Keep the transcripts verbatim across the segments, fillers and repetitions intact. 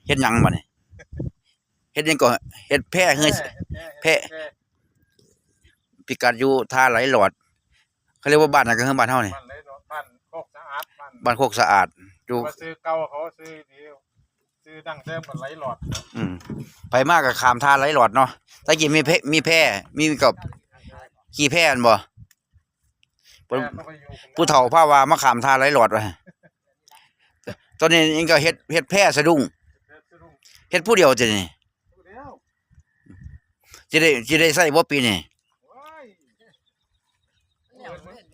เฮ็ดหยังบัดนี้ เฮ็ดหยังก็ เฮ็ดแพเฮือ แพ แพ แพ พิกัดอยู่ท่าไหลหลอด เขาเรียกว่าบ้านหยังก็คือบ้านเฮานี่ บ้านไหลหลอด บ้านโคกสะอาด บ้าน บ้านโคกสะอาด อยู่ ว่าชื่อเก่าเขาชื่อดี ชื่อดั้งเดิมมันไหลหลอด อืม ไปมาก็ข้ามท่าไหลหลอดเนาะ แต่กี้มีแพ มีแพ มีกับขี่แพนั่นบ่ เพิ่น แพเขาไปอยู่ ผู้เฒ่าพาว่ามาข้ามท่าไหลหลอดว่า ตอนนี้ยังก็เฮ็ด เฮ็ดแพสะดุ้ง เฮ็ดสะดุ้ง เฮ็ดผู้เดียวตินี่ ผู้เดียว สิได้ สิได้ใช้บ่ปีนี้ โอ้ย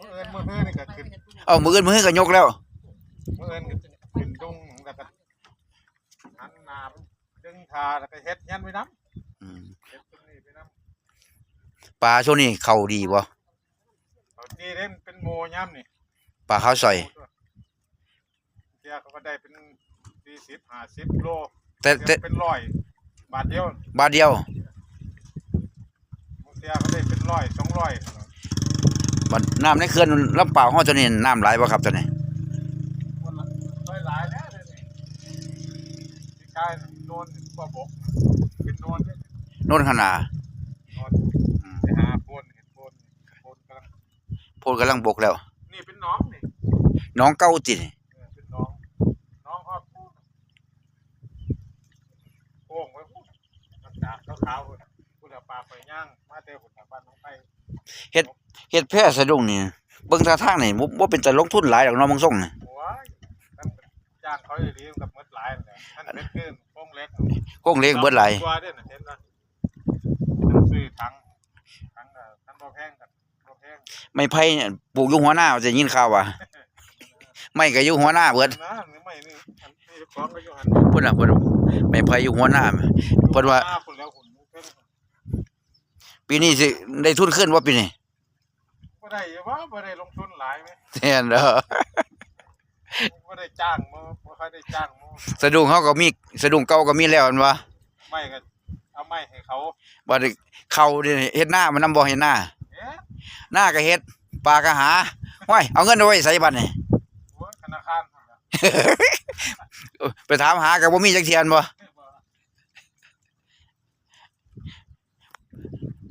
มื้ออื่น มื้ออื่น มื้ออื่นนี่ก็ขึ้น เอ้า มื้ออื่น มื้ออื่นก็ยกแล้ว มื้ออื่นก็ขึ้นดงแล้วก็หันหน้าไปดึงขาแล้วก็เฮ็ดเฮียนไปนำ อืม เฮ็ดตรงนี้ไปนำ ปลาช่วงนี้เข้าดีบ่ เข้าดีเด้ มันเป็นโมยามนี่ ปลาขาวสร้อย เทื่อเขาก็ได้เป็นสี่สิบ ห้าสิบโล แต่ แต่ เป็นร้อย บาทเดียว บาทเดียว บางเทื่อเขาได้เป็นร้อย สองร้อย บัดน้ำในเขื่อนลำปาวเฮาตัวนี้น้ำหลายบ่ครับตัวนี้ คนละ หลายแล้วเดี๋ยวนี้ ที่กายโนนบ่บก เป็นโนนเนี่ย โนนขนาด โนน อืม ไปหาโพน เห็นโพน โพนกำลัง โพนกำลังบกแล้ว นี่เป็นหนองนี่ หนองเก่าตินี่ เออ เป็นหนอง หนองฮอดพู้น โค้งไปพู้น มันจากขาวๆพู้นน่ะ พู้นน่ะ ปลาไปย่าง มาแต่พู้นน่ะ บ้านหนองไผ่ เฮ็ด เฮ็ดแพสะดุ้งนี่ เบิ่งท่าทางนี่ บ่ บ่เป็นตาลงทุนหลายดอกเนาะ เบิ่งทรงนี่ โอ้ย มันจ้างเขาอีหลีมันก็หมดหลายนั่นแหละ มันเป็นคือโครงเหล็ก โครงเหล็กเบิดหลาย กว่าเด้อน่ะ เห็นบ่ ซื้อถัง ถังเอ่อ ถังบ่แพงกัน บ่แพง ไม้ไผ่เนี่ยปลูกอยู่หัวนา ได้ยินข่าวว่า ไม้ก็อยู่หัวนาเบิด นะ ไม้นี่ อันนี้ของก็อยู่หั่น พุ่นน่ะ พุ่น ไม้ไผ่อยู่หัวนา เพิ่นว่า หัวนาพุ่นแล้วพุ่น ปีนี้สิได้ทุนคืนบ่ปีนี้ บ่ได้ว่า บ่ได้ลงทุนหลายแหม แม่นเด้อ บ่ได้จ้างหมู่ บ่ค่อยได้จ้างหมู่ สะดุ้งเฮาก็มี สะดุ้งเก่าก็มีแล้วแม่นบ่ ไม้ก็เอาไม้ให้เขา บัดนี้เข้านี่เฮ็ดนามันนำบ่ เฮ็ดนา เอ๊ะ นาก็เฮ็ด ปลาก็หา ห้วย เอาเงินเอาไว้ไสบัดนี้ โอ้ย ธนาคารพุ่นล่ะ ไปถามหาก็บ่มีจักเทื่อแม่นบ่ บ่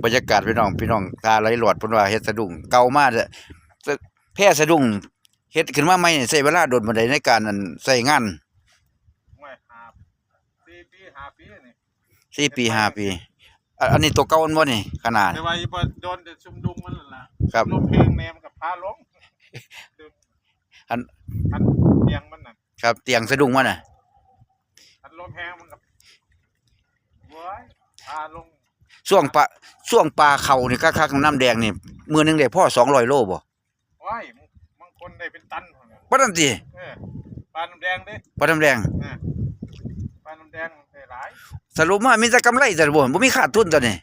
บรรยากาศพี่น้อง พี่น้องท่าไหลหลอดเพิ่นว่าเฮ็ดสะดุ้งเก่ามาเด้อ แพสะดุ้งเฮ็ดขึ้นมาใหม่นี่ใช้เวลาโดนปานใดในการอันใช้งาน ไม่ ห้า สี่ปี ห้าปีนี่ สี่ปี ห้าปี อ่ะ อันนี้ตัวเก่าแม่นบ่นี่ ขนาด แต่ว่าอีบ่โดนแต่ซุมดุงมันนั่นล่ะ ครับ ลมแฮงแหน่มันก็พาลง อัน อันเตียงมันน่ะ ครับ เตียงสะดุ้งมันน่ะ อันลมแฮงมันก็ โอ้ย พาลง ช่วงปลา ช่วงปลาเข้านี่คักๆ น้ำแดงนี่ มื้อหนึ่งได้พอสองร้อยโลบ่ โอ้ย บางคนได้เป็นตันพุ่นน่ะ ปานนั้นติ เออ ปลาน้ำแดงเด้ ปลาน้ำแดง เออ ปลาน้ำแดงได้หลาย สรุปมามีแต่กำไรแต่บ่ บ่มีขาดทุนตัวนี้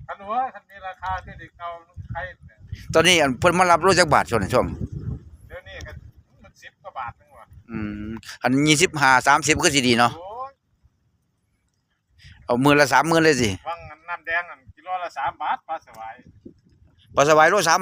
คันว่าคันมีราคาคือสิเก่ามันไข่เนี่ย ตอนนี้อันเพิ่นมารับโลจักบาทช่วงนี้ช่วง เดี๋ยวนี้ก็มันสิบกว่าบาทนึงว่ะ อืม อันยี่สิบห้า สามสิบคือสิดีเนาะ โอ้ย เอามื้อละสามหมื่นเลยสิ วังน้ำแดงอันกิโลละสามบาท ปลาสวาย ปลาสวายโลสามบาท